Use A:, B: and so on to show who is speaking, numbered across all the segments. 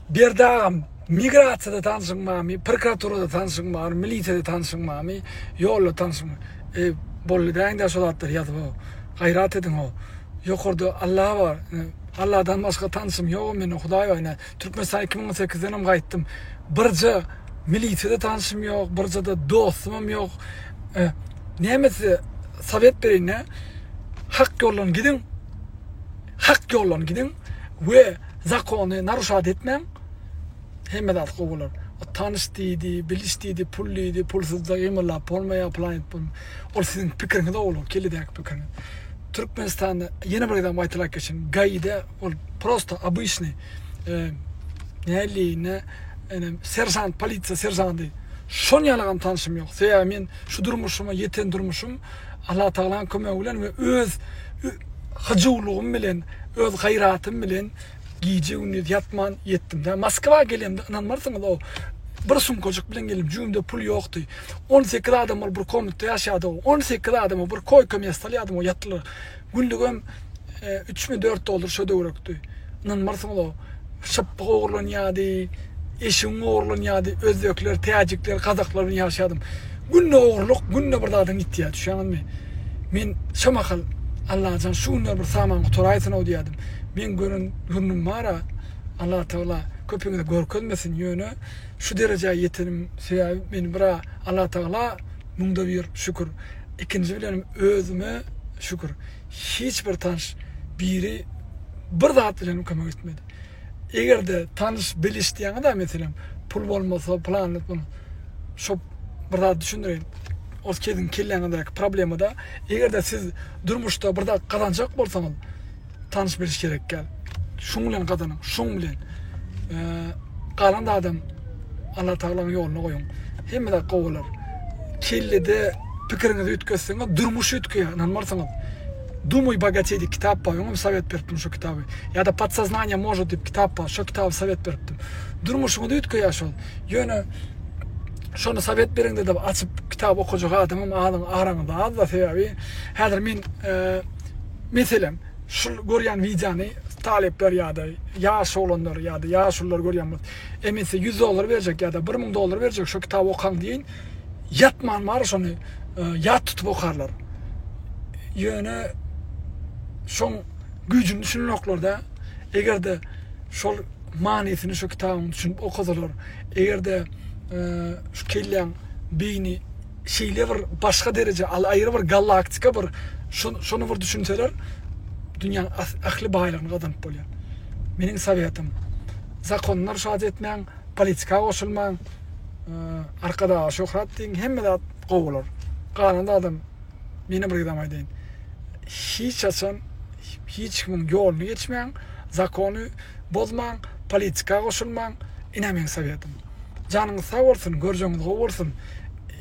A: Berdi agam, migrasiýada tanşyň barmy, prokuraturada tanşyň barmy, milisiýada tanşyň barmy, ýolda tanşyň E, boldy däňdä şo zatlary ýazyp-ow. Gaýrat ediň-ow. Ýokarda Alla bar. Alladan başga tanşym ýog-a meniň, Hudaý bar. Ine, Türkmenistana 2018 denem gaýtdym. Birje milisiýada tanşym ýok, birje-de dostumam ýok. E, näme size sowet bereýin-dä? Hak ýoldan gidiň. Hak ýoldan gidiň we zakony naruşat etmäň. Hemme zat gowy bolar. O tanyş diýdi, biliş diýdi, pul diýdi, pulsuz-da gymyldap bolmaýar, plan edip bolmaýar. Ol siziň pikiriňiz oglan, kelledäki pikiriňiz. Türkmenistanda ýene bir gezek gaýtalap geçeýin. GAI-de ol prosto obyçnyý näli ne seržant, polisiýa seržanty. Şon ýalagam tanşym ýok. Sebäbi men şu durmuşyma ýeten durmuşym Allah Tagalaň kömegi bilen we öz hyjuwlygym bilen, öz gaýratym bilen Gije-gündiz ýatman ýetdim-dä. Moskwa gelemde ynanmarsyňyz o bir sumkajyk bilen geldim. Jübimde pul ýokdy. 18 adam bolup bir komnatda ýaşaýardyk. 18 adama bir koýka mest alýardym o ýatylar. Günlügem 3 mi 4 dollar şo döwrekdi. Ynanmarsyňyz o şypbyk ogurlanýardy, eşigiň ogurlanýardy, özbekler, täjikler, gazaklar bilen ýaşaýardym. Günde ogurlyk, günde bir zadyň ýitýär, düşýäňizmi? Men şo mahal Allajan şu günler bir saman gutaraýsyn-ow diýýärdim. Meň gören gürrüňim bar-a, Allatagala köpüňize görkezmesin, ýöne şu derejä ýetenim sebäbi meni bir-ä Allatagala müňde bir şükür, ikinji bilenim özüme şükür. Hiç bir tanyş biri bir zat bilenem kömek etmedi. Eger-de tanyş biliş diýýäňiz-ä meselem, pul bolmasa, pylan bolmasa, şo bir zat düşündireýin. Ol siziň kelläňizdäki problema-da. Eger-de siz durmuşda bir zat gazanjak bolsaňyz, tanyş biliş gerek däl. Şuň bilen gazanyň, şuň bilen. Galan zadam Allah Tagalanyň ýoluna goýuň. Hemme zat gowy bolar. Kellede pikiriňizi üýtgetseňiz, durmuş üýtgeýär, ynanmarsyňyz. Думай богатей diýip kitap bar, öňem sowet beripdim şo kitaby. Ýa-da Podsoznание может diýip kitap bar, şo kitaby sowet beripdim. Durmuşyňyz üýtgeýär şol. Ýöne şony sowet bereňde-de açyp kitap okajak adamam azyň araňyzda az-da sebäbi häzir men meselem şul görýän wideony talyplar ýa-da ýaş oglanlar ýa-da ýaşulular görýän bolsa, e men size 100 dollar berjek ýa-da 1000 dollar berjek şo kitaby okaň diýeýin, ýatman bar şony ýat tutup okarlar. Ýöne şoň güýjüni düşünenoklar-da. Eger-de şol manysyny şo kitabyň düşünip okasalar, eger-de şu kelläň beýni şeýle bir başga dereje, al aýry bir galaktika bir şony bir düşünseler, dünýäň ähli baýlygyny gazanyp bolýar. Meniň sowetim, zakonlar şat etmäň, politika goşulmaň, Arkadaga şöhrat diýiň, hemme zat gowy bolar. Galan zadam ýene bir gezek aýdaýyn. Hiç haçan hiç kimiň ýoluny geçmäň, zakony bozmaň, politika goşulmaň. Ine meň sowetim. Janyňyz sag bolsun, görjegiňiz gowy bolsun.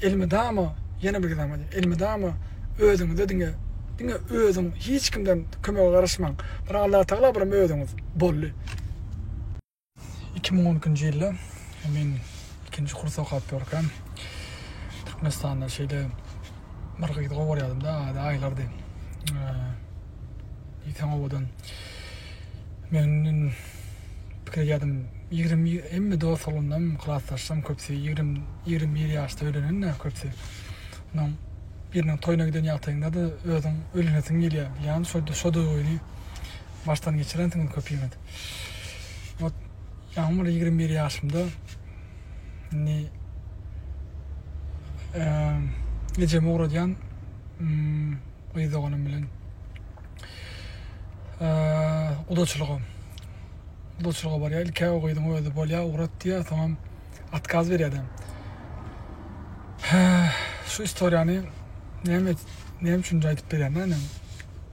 A: Elmydama, ýene bir gezek aýdýan, elmydama özüňize diňe, diňe özüň, hiç kimden kömege garaşmaň. Bir Allatagala, birem özüňiz. Boldy. 2012-nji ýylda men ikinji kurs okap ýörkäm Türkmenistanda şeýle bir gyzy gowy görýärdim-de, ady Aýlardy. Diýseň owadan. Men pikir edýärdim, 20 hemme dost oglanlarym, klasdaşlarym köpüsi 20 21 ýaşda öýlenen-de köpüsi. Ondan biriniň toýuna giden ýagdaýyňda-da özüň öýlenesiň gelýär. Bilýän şo şo duýgyny başdan geçirensiňiz köpüňiz. Ot ýaňy bir 21 ýaşymda indi ejemi ugradýan gyz doganym bilen gudaçylyga gudaçylyga barýar. Ilk-ä o gyzyň özi bolýar, ugrat diýýär, soňam otkaz berýär. Şu istoriýany näme näme üçin aýdyp berýän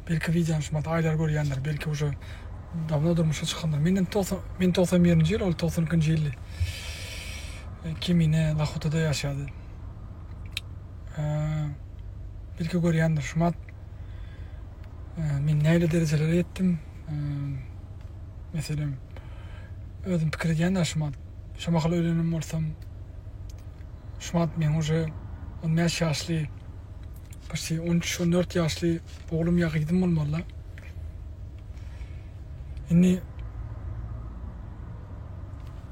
A: Belki wideony şumat Aýlar görýändir, belki uje dawno durmuşa çykandyr. Menden 90, men 91-nji ýyl, ol 92-nji ýyldy. Kemine Lahutada ýaşaýardy. Belki görýändir. Şumat men nähili derejelere ýetdim? Meselem, özüm pikir edýän-de şumat. Şo mahal öýlenen bolsam, şumat men uje 15 ýaşly Почти 13-14 ýaşly oglum ýa gyzym bolmaly. Indi.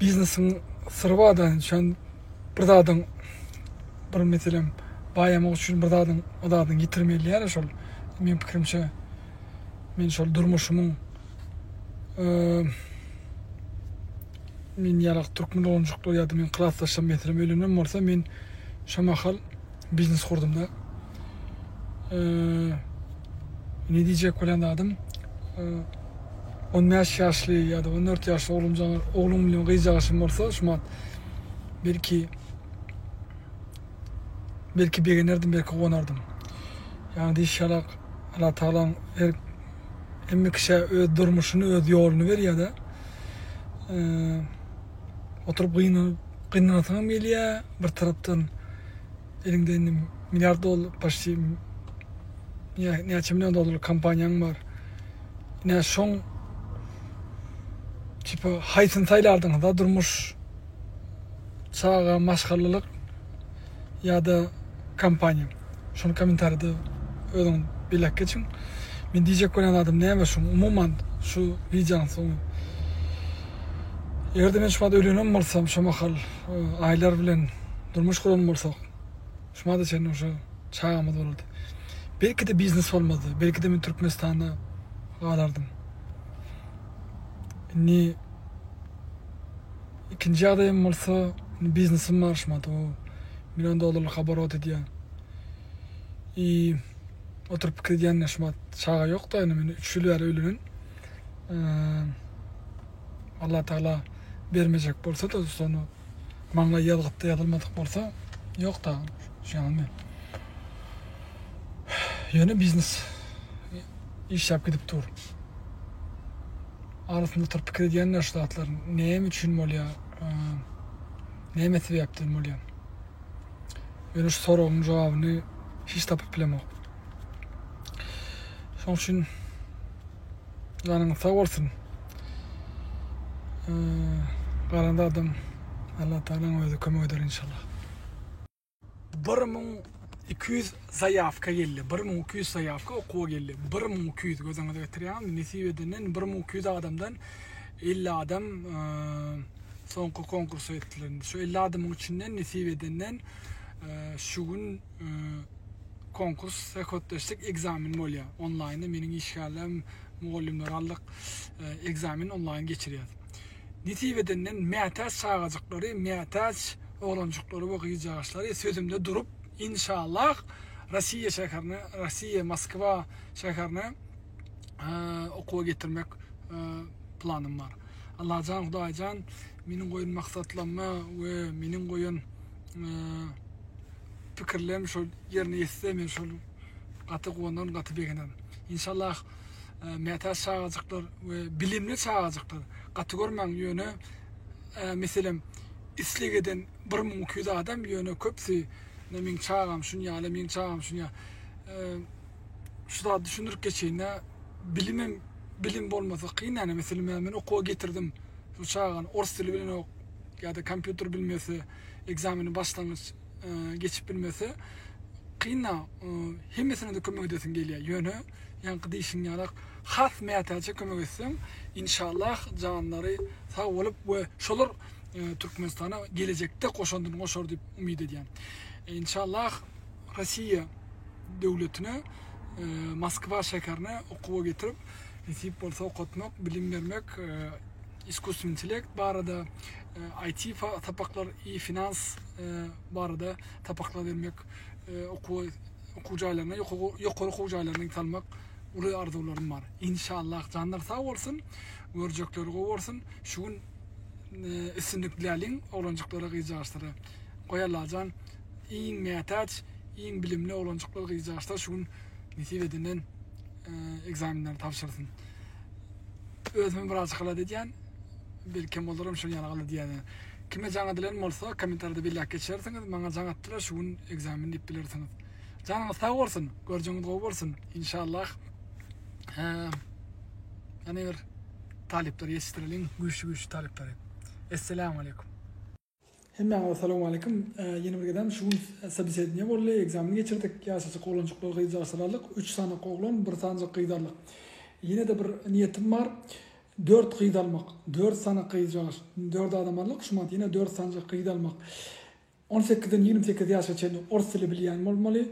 A: Biznesiň syry bar-da, şon bir zadyň bir meselem baýamak üçin bir zadyň o zadyň ýitirmeli ýaly şol. Meň pikirimçe men şol durmuşymyň men ýalak türkmen oglanjyklar ýa-da meň klasdaşlarym meselem öýlenen bolsa men şo mahal biznes gurdum-da. Ne diýjek bolýan zadym 15 ýaşly ýa-da 14 ýaşly oglumjaň oglum bilen gyzjagaşym bolsa şumat belki belki begenerdim, belki guwanardym. Ýagny diýiş ýalak Allah Tagalaň her hemme kişä öz durmuşyny, öz ýoluny berýär-de. Oturyp gynanyp, gynanasyňam gelýär bir tarapdan. Eliňde indi milliard dollar, почти näçe million dollarlyk kompaniýaň bar. Ine şoň tipa haýsyny saýlardyňyz-da durmuş, çaga, maşgalalyk ýa-da kompaniýa? Şony kommentariýada özüňiz belläp geçiň. Men diýjek bolýan zadym näme şuň umuman şu wideonyň soňy. Eger-de men şu wagt öýlenen bolsam şo mahal Aýlar bilen durmuş guran bolsak, şu mada çenli uje çagamyz bolardy. Belki-de biznes bolmazdy, belki-de men Türkmenistanda galardym. Indi ikinji ýagdaýym bolsa, indi biznesim bar şu mada, o million dollarlyk oborot edýän. I oturyp pikir edýän şu wagt çaga ýok-da, indi men 3 ýyl bäri öýlenen. Allah Tagala bermejek bolsa-da, sony maňlaý ýazgytda ýazylmadyk bolsa, ýok da, düşünýäňizmi? Ýöne biznes işläp gidip dur. Arasynda oturyp pikir edýän şu zatlar näme üçin bolýar, näme sebäpden bolýar? Ýöne şu soragyň jogabyny hiç tapyp bilemok. Şonuň üçin Janyňyz sag bolsun. Galan zadam Allah Tagalaň özi kömek eder inşallah. 1200 zaýawka geldi. 1200 zaýawka okuwa geldi. 1200 göz öňüňize getirýäňizmi? Nesip edenden 1200 adamdan 50 adam soňky konkursa etdiler. Şu 50 adamyň içinden nesip edenden şu gün konkurs söhbetdeşlik ekzamen bolýar. Onlaýnda meniň işgärlerim, mugallymlary aldyk. Ekzamen onlaýn geçirýäs. Nesip edenden mätäç çagajyklary, mätäç oglanjyklary we gyzjagaşlary sözümde durup, inşallah Rossiýa şäherine, Rossiýa, Moskwa şäherine okuwa getirmek planym bar. Allajan, Hudaýjan meniň goýan maksatlaryma we meniň goýan pikirlerim şol ýerine ýetse men şol gaty guwanaryn gaty begenerin. Inşallah mätäç çagajyklar we bilimli çagajyklar gaty görmäň ýöne meselem isleg eden 1200 adam ýöne köpüsi meň çagam şun ýaly meň çagam şun ýaly şu zady düşündirip geçeýin bilimem bilim bolmasa kyn ýani meselem men okuwa getirdim şu çagany ors dili bilenok ýa-da kompýuter bilmese ekzameni başlangyç geçip bilmese kyn-a hemmesine-de kömek edesiň gelýär. Ýöne ýaňky diýşiň ýalak has mätäje kömek etseň inşallah janlary sag bolup we şolar Türkmenistana gelejekde goşandyny goşar diýip umyt edýän. Inşallah Rossiýa döwletine Moskwa şäherine okuwa getirip nesip bolsa okatmak, bilim bermek iskusstweniý intellekt barada, IT sapaklar, e-finans barada sapaklar bermek, okuw okuw jaýlaryna, ýokary okuw jaýlaryna salmak uly arzuwlarym bar. Inşallah janlar sag bolsun, görjekleri gowy bolsun. Şu gün üstünlik diläliň oglanjyklara, gyzjagaşlara. Goý Allajan iň mätäç, iň bilimli oglanjyklar, gyzjagaşlar şu gün nesip edenden ekzamenleri tabşyrsyn. Özümi birazjyk alada edýän. Belkem olaram şol ýaly alada edýändir. Kime jaň edilen bolsa kommentarýada belläp geçersiňiz. Maňa jaň atdylar şu gün ekzamen diýip bilersiňiz. Janyňyz sag bolsun. Görjeňiz gowy bolsun. Inşallah. Ýene bir talyplar ýetişdireliň. Güýçli güýçli talyplary. Esselamu aleýkum. Hemmäňize salowmaleýkim. Ýene bir gezem şu gün sobesedniýe boldy, ekzamen geçirdik. Ýaşajyk oglanjyklar, gyzjagaşlar aldyk. Üç sany oglan, bir sanyjak gyz aldyk. Ýene-de bir niýetim bar. Dört gyz almak. Dört sany gyzjagaz. Dört adam aldyk, şu wagt ýene dört sanyjak gyz almak. On sekizden 28 ýaşa çenli ors dili bilýän bolmaly,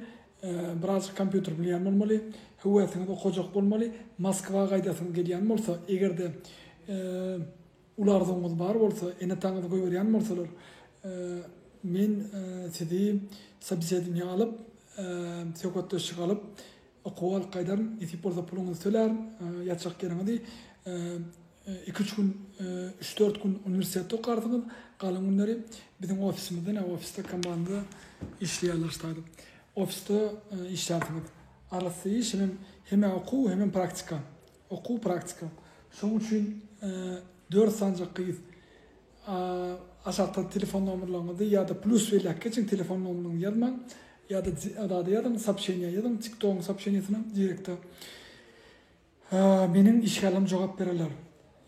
A: birazjyk kompýuter bilýän bolmaly, höwesiňiz okajak bolmaly, Moskwa gaýdasyňyz gelýän bolsa, eger-de uly arzuwyňyz bar bolsa, ene-ataňyz goýberýän bolsalar, men sizi sobesedowaniýa alyp, söhbetdeşlik alyp, okuwa alyp gaýdaryn, nesip bolsa puluňyzy tölärin, ýatjak ýeriňizi iki-üç gün, üç-dört gün uniwersitetde okarsyňyz, galan günleri biziň ofisimizde, nä ofisde komanda işleýärler ştaýda. Ofisde işlärsiňiz. Arassa iş, hemem hem-ä okuw, hemem praktika. Okuw, praktika. Şonuň üçin dört sanjak gyz aşakda telefon nomerleriňizi ýa-da plus belläp geçiň, telefon nomeriniňizi ýazmaň ýa-da zada ýazyň, soobşeniýa ýazyň, TikTogyň soobşeniýasyna direkte. Meniň işgärlerim jogap bererler.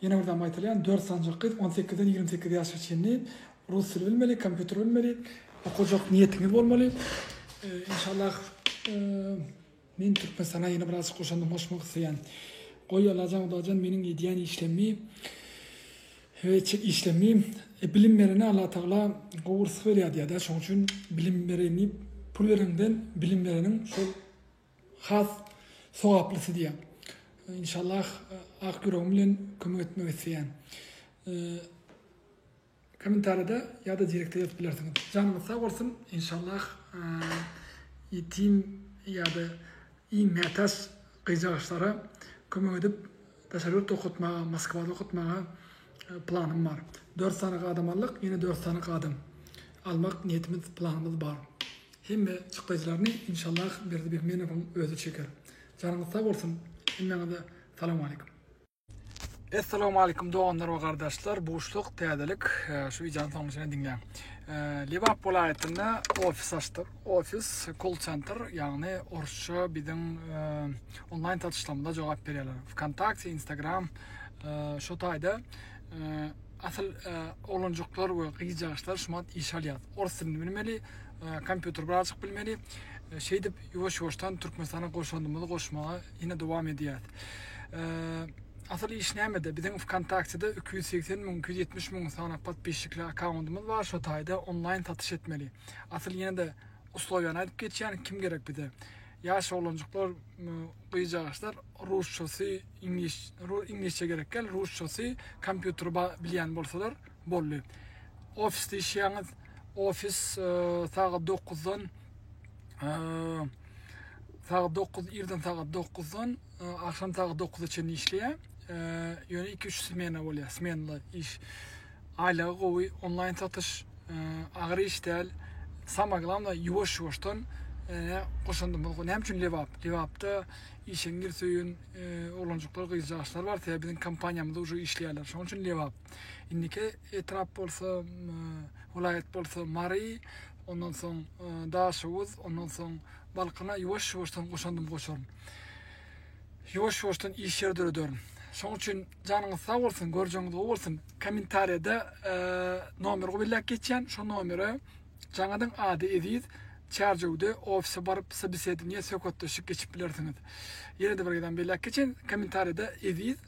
A: Ýene bir zat aýtylýan, dört sanjak gyz, on sekizden 28 ýaşa çenli rus dili bilmeli, kompýuter bilmeli, okajak niýetiňiz bolmaly. Inşallah men Türkmenistana ýene birazjyk goşandym goşmak isleýän. Goý Allajan Hudajan meniň edýän işlerimi we etjek işlerimi bilim berene Allatagala gowy rysgy berýär diýýär-dä. Şonuň üçin bilim bereni pul bereniňden bilim bereniň şol has sogaplysy diýýär. Inşallah ak ýüregim bilen kömek etmek isleýän. Kommentariýada ýa-da direkte ýazyp bilersiňiz. Janyňyz sag bolsun. Inşallah ýetim ýa-da iň mätäç gyzjagaşlara kömek edip daşary ýurtda okatmaga, Moskwada okatmaga planym bar. Dört sany adam aldyk, ýene dört sany adam almak niýetimiz, planymyz bar. Hemme çykdajylaryny inşallah Berdi Begmenowyň özi çeker. Janyňyz sag bolsun. Hemmäňize Salowmaleýkim. Essalawmaleýkum doganlar we gardaşlar. Buşluk, täzelik. Şu wideony soňuna çenli diňläň. Lebap welaýatynda ofis açdyk. Ofis, call center, ýagny orsça biziň onlaýn satyşlarymyza jogap berýärler. Vkontakte, Instagram, şo taýda asyl oglanjyklar we gyzjagaşlar şumat iş alýar. Ors dilini bilmeli, kompýuter birazjyk bilmeli. Şeýdip ýuwaş-ýuwaşdan Türkmenistana goşandymyzy goşmaga ýene dowam edýäris. Asyl iş nämede? Biziň Vkontaktede 280 müň, 270 müň sany podpisçikli akkauntymyz bar, şo taýda onlaýn satyş etmeli. Asyl ýene-de uslowiýany aýdyp geçýän, kim gerek bize? Ýaş oglanjyklar, gyzjagaşlar rusçasy, iňlis, iňlisçe gerek däl, rusçasy, kompýuteri bilýän bolsalar boldy. Ofisde işleýäňiz, ofis sagat 9-dan sagat 9 irden sagat 9-dan akşam sagat 9-a çenli işleýär. Ýöne 2-3 smena bolýar, smenli iş. Aýlygy gowy, onlaýn satyş, agyr iş däl. Sama glawnoý ýuwaş-ýuwaşdan goşandymyz. Näme üçin Lebap? Lebapda işeňňir söýen oglanjyklar, gyzjagaşlar bar. Sebäbi biziň kompaniýamyzda uje işleýärler. Şonuň üçin Lebap. Indiki etrap bolsa, welaýat bolsa Mary, ondan soň Daşoguz, ondan soň Balkana ýuwaş-ýuwaşdan goşandym goşaryn. Ýuwaş-ýuwaşdan iş ýeri dörederin. Şonuň üçin janyňyz sag bolsun, görjegiňiz gowy bolsun. Kommentariýada nomer belläp geçýän, şo nomere jaň ediň, ady Eziz. Çärjewde ofise baryp sobesedowaniýe söhbetdeşlik geçip bilersiňiz. Ýene-de bir gezek belläp geçeýin, kommentariýada Eziz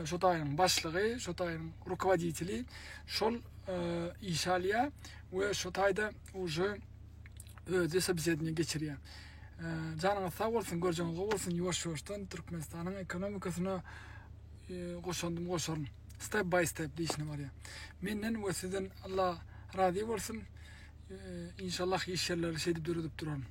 A: şo taýyň başlygy, şo taýyň rukovoditeli şol işe alýar we şo taýda uje özi sobesedowaniýe geçirýär. Janyňyz sag bolsun, görjegiňiz gowy bolsun. Ýuwaş-ýuwaşdan Türkmenistanyň ekonomikasyna goşandym goşaryn. Step by step diýişine barýar. Menden we sizden Allah razy bolsun. Inşallah iş ýerleri şeýdip döredip duraryn.